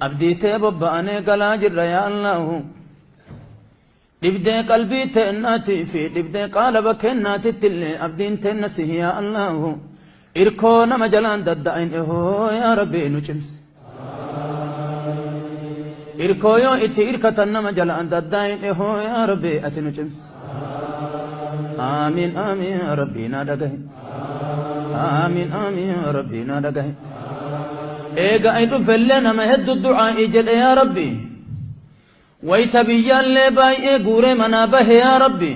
Abdii tee bobba'anee galaa jirra yaa Allaahu. Dhibdee qalbii teennaatii fi dhibdee qaalaba keennaatittillee abdiin teenna sihi yaa Allaahu. Irkoo nama jalaan dadda'in ehoo yaa Rabbi nu cimsi. Irkoo yoo itti irkatan nama jalaan dadda'in ehoo yaa Rabbi ati nu cimsi. Aamiin aamiin yaa Rabbi naa dhagahi. Aamiin aamiin yaa Rabbi naa dhagahi. Eega ay dhufellee nama heddu du'aa'ii jedhe yaa Rabbi. Wayta biyyaallee baay'ee guuree manaa bahe yaa Rabbi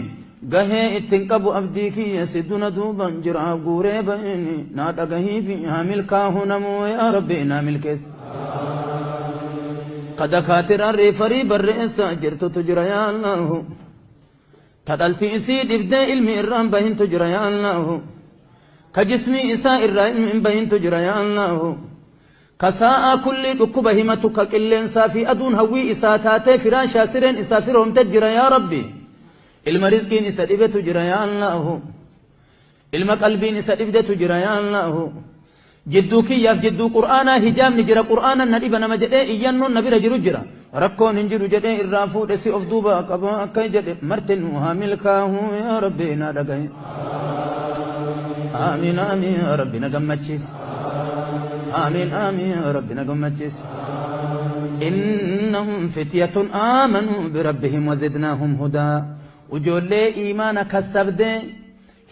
gahee ittin qabu abdii kiyya si duna duuban jira guuree baheeni naa dhagahiifi haa milkaahu namuu yaa Rabbi naa milkeessi. Ka dakaatiraan reefarii barreessaa jirtutu jira yaa Allaahu. Ta dhalti isii dhibdee ilmi irraan bahintu jira yaa Allaahu. Ka jismii isaa irraa ilmi hin bahintu jira yaa Allaahu. Ka saa'aa kullii dhukkuba himatu ka qilleensaa fi aduun hawwii isaa taatee firaashaa sireen isaa firoomte jira yaa Rabbi. Ilma rizqiin isa dhibetu jira yaa Allaahu. Ilma qalbiin isa dhibdetu jira yaa Allaahu. Jidduu kiyyaaf jidduu Qur'aanaa hijaabni jira Qur'aanan na dhiba nama jedhee iyyannoon na bira jiru jira. Rakkoon hin jiru jedhee irraa fuudhe si of duuba qaba akka jedhe martinuu haa milkaahu yaa Rabbi naa dhagahi. Aamiin aamiin yaa Rabbi na gammachiisi. Aamiin aamiin yaa Rabbi na gammachiisi. Innahum fityatun aamanuu birabbihim wazidnaahum hudaa. Ujoollee iimaana kassabdee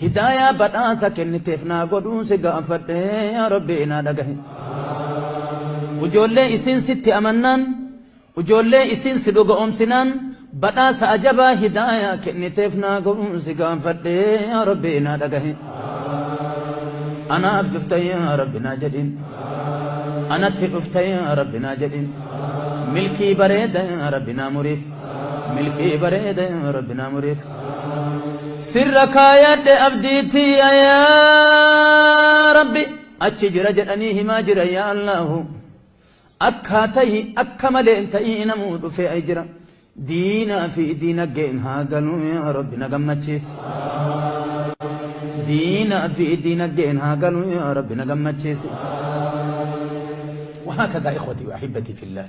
Hidaayaa badhaasa kenniteef naa godhuu si gaafadhe yaa Rabbi naa dhagahi. Ujoollee isiin sitti amannaan, ujoollee isiin si dhuga'oomsinaan badhaasa ajabaa hidaayaa kenniteef naa godhuu si gaafadhe yaa Rabbi naa dhagahi. Anaaf dhufta yaa Rabbi naa jedhin. Anatti dhufta yaa Rabbi naa jedhin. Milkii bareeda yaa Rabbi naa muriif. Milkii bareeda yaa Rabbi naa muriif. Sirra kaayadhe abdii tiyya yaa Rabbi achi jira jedhanii himaa jira yaa Allaahu akkaa tahi akka malee hin ta'ii namuu dhufee ay jira diinaa fi diinaggeen haa galuu yaa Rabbi na gammachiisi diinaa fi diinaggeen haa galuu yaa Rabbi na gammachiisi وهكذا إخوتي وأحبتي في الله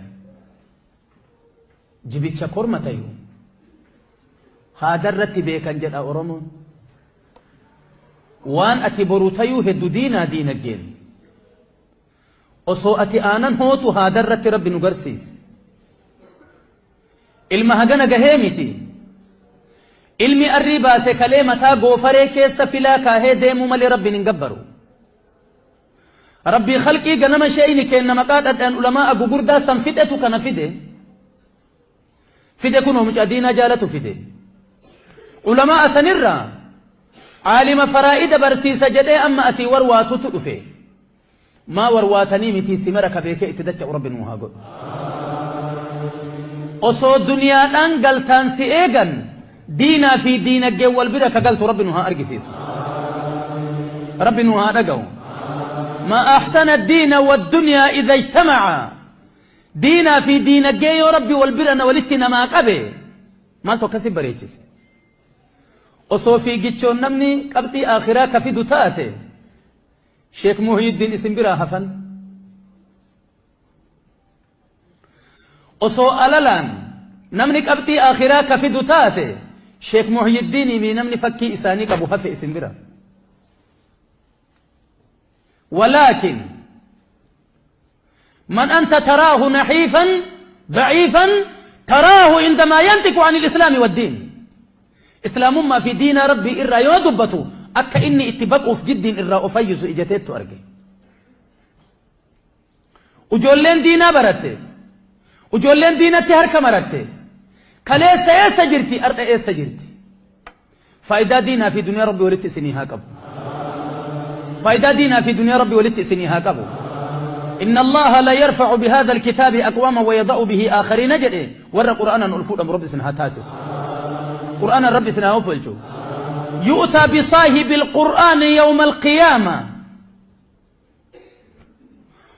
Jibicha korma tayu haadarratti beekan jedha Oromoon. Waan ati boru tayuu heddu diinaa diinaggeen. Osoo ati aanan hootu haadarratti Rabbi nu garsiise. Ilma hagana gahee miti. Ilmi arrii baase kalee mataa goofaree keessa filaa kaahee deemuu malee Rabbiin hin gabbaru. Rabbii khalqii ganama sheeyni keenna maqaa dhadhaan ulamaa'a gugurdaa san fixetu kana fide. Fide kunoo mucaa diinaa jaalatu fide. Ulamaa'a sanirraa aalima faraa'ida barsiisa jedhee amma asii warwaatutu dhufe. Maa warwaatanii mitii simara ka beekee itti dacha'u Rabbi nuu haa godhu. Osoo duniyaadhaan galtaan si eegan Diinaa fi diinaggeen wal bira ka galtu Rabbi nu haa argisiisu. Rabbi nu haa dhaga'u. Ma ahsana diina wa dunyaa idha ijtama'a. Diinaa fi diinaggee yoo Rabbi wal bira na walitti namaa qabe maaltu akkasi bareechise. Osoo fiigichoon namni qabxii aakhiraa ka fidu taate Sheek Muhyiddin isin biraa hafan. Osoo alalaan namni qabxii aakhiraa ka fidu taate Sheek Muhyiddiinii fi namni fakkii isaanii qabu hafe isin bira. Walaakin man anta taraahu naxiifan daciifan taraahu indamaa yantiqu an ilislaami waddiin. Islaamummaa fi diinaa Rabbii irraa yoo dubbatu akka inni itti baquuf jiddiin irraa of fayyisu ijateettu arge. Ujoolleen diinaa baratte. Ujoolleen diinatti harka maratte. Kaleessa eessa jirti? Ardha eessa jirti? Faayidaa diinaa fi duniyaa Rabbi walitti isinii haa qabu. Faayidaa diinaa fi duniyaa Rabbi walitti isinii haa qabu. Inna Allaha la yarfa'u bihadha alkitaabi aqwaama wa yada'u bihi aakhariina jedhe warra Qur'aanan ol fuudhamu Rabbi isin haa taasisu. Qur'aanan Rabbi isin haa ofolchu. Yu'taa bisaahibi alqur'aani yawma alqiyaama.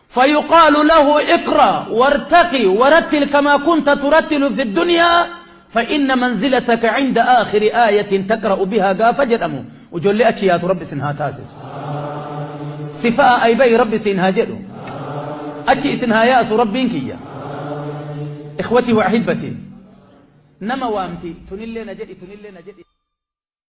فيقال له اقرأ وارتقي ورتل كما كنت ترتل في الدنيا فإن منزلتك عند آخر آية تقرأ بها قاف جدمو وجولي أتشيات ربي سنها تاسس صفاء أي بي ربي سنها جدو أتشي سنها يأس ربي كيا. Ikhwatii wa ahibbatii. Nama waamti, tunillee na jedhi, tunillee na jedhi.